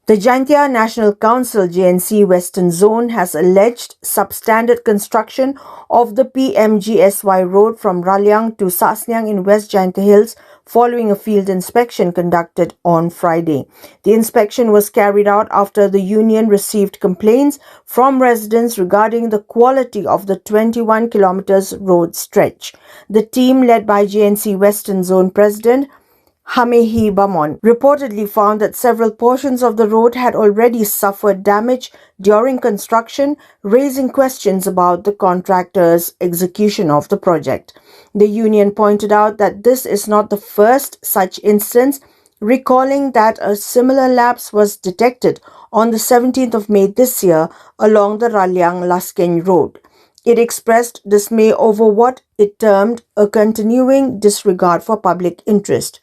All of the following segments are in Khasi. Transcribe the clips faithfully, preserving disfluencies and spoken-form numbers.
The Jaintia National Council J N C Western Zone has alleged substandard construction of the P M G S Y road from Raliang to Sasniang in West Jaintia Hills following a field inspection conducted on Friday. The inspection was carried out after the union received complaints from residents regarding the quality of the twenty-one kilometers road stretch. The team, led by J N C Western Zone President Hamehi Bamon, reportedly found that several portions of the road had already suffered damage during construction, raising questions about the contractor's execution of the project. The union pointed out that this is not the first such instance, recalling that a similar lapse was detected on the seventeenth of May this year along the Raliang Laskeiñ road. It expressed dismay over what it termed a continuing disregard for public interest.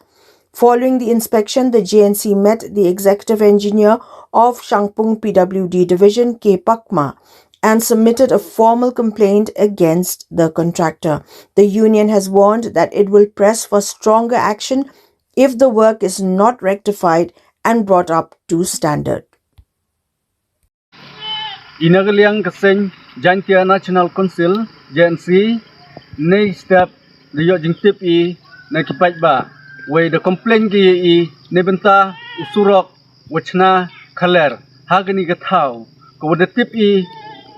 Following the inspection, the J N C met the executive engineer of Shangpung P W D division, K Pakma, and submitted a formal complaint against the contractor. The union has warned that it will press for stronger action if the work is not rectified and brought up to standard. I na ka liang ka seng Jaintia National Council, J N C, nei step da ïoh jingtip i na ki paidbah, wei da complain ki i nei bynta u surok wa chna khaler ha kani ka thaw, ka wa da tip i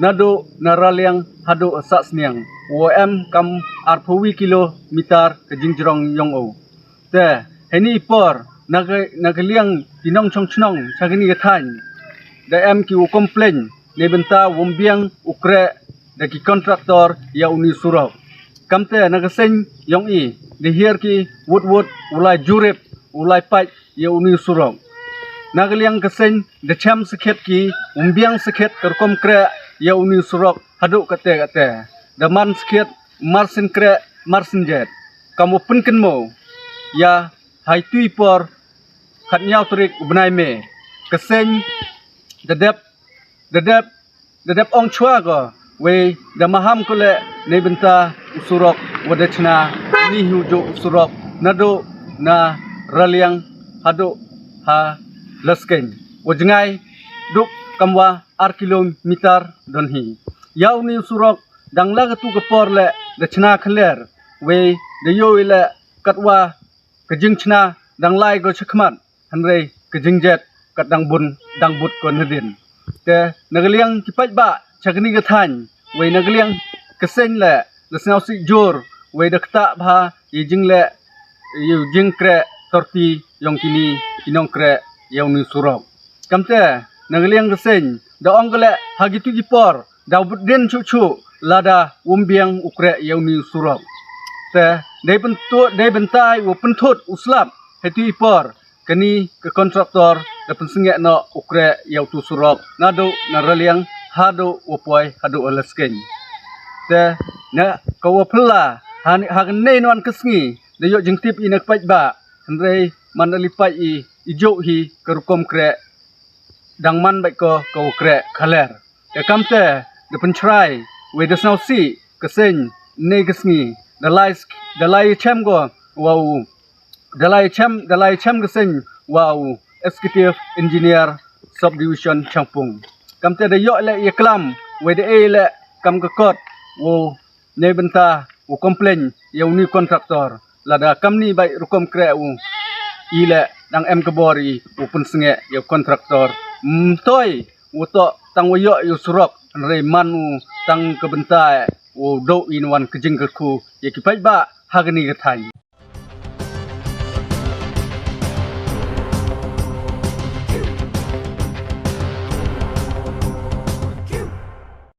naduh na Raliang haduh Sasniang, wa em kam arphew kilometer ka jingjrong yong u. Te heni i por na ka, na ka liang ki nongchong chnong cha kani ka thaiñ, da em ki u complain nei bynta wym biang u kreh da ki contractor ïa uni u surok. Kamte na ka seng yong i da hiar ki wut wut u lai jurip u lai pait ïa uni u surok. Na ka liang ka seng da chem sakhiat ki wym biang sakhiat ka rukom kreh ïa uni u surok haduh kate kate. Da man sakhiat marsin kreh marsin jet. Kam u pynkynmaw ïa ha itu i por khatñiaw tarik u bnai May, ka seng da dep da dep da dep ong chwa ko, wei da maham ko leh nei bynta u surok wa da chna ni hu ju u surok naduh na Raliang haduh ha Laskeiñ, wa jngai duk kam wa ar kilometer don hi. Ïa uni u surok dang la katu ka por leh da chna khaler, wei da ïoh i leh katwa ka jingchna dang lai ko chakhmat, hynrei ka jingjet kat dang bun dang but ko nadien. Te na ka liang ki paidbah cha kani ka thaiñ, wei na ka liang ka seng leh da sngewsih jur, wei da ktah bha i jingleh i jingkreh torti yong kini ki nongkreh ïa uni u surok. Kamte na ka liang ka seng da ong ka leh ha kitu ki por da u bud dien chuh chuh lada wym biang u kreh ïa uni u surok. Te dei pyntu dei bynta i wa pynthut u slap ha itu i por kani ka contractor da pynsngeh noh u kreh ïa utu u surok naduh na Raliang haduh wa poi haduh ha Laskeiñ. Te na ka wa phylla ha kane wan ka sngi da ïoh jingtip i na ka paidbah, hynrei man da li pait i i ju hi ka rukom kreh dang man bait ko ka wa kreh khaler. Te kamte da pynchrai wei da sngewsih ka seng nei ka sngi da lai da lai chem ko wa u da lai chem da lai chem ka seng wa u Executive Engineer Subdivision Changpung. Kamte da ïoh leh ïa klam wei da ei leh kam ka kot wa nei bynta u complain ïa uni u contractor. Lada kamni bait rukom kreh u i leh dang em ka bor i u pynsngeh ïa u contractor. Mtoi u toh tang wa ïoh ïa u surok, hynrei man u tang ka bynta u doh i na wan ka jingkyrkhu ïa ki paidbah ha kani ka thaiñ.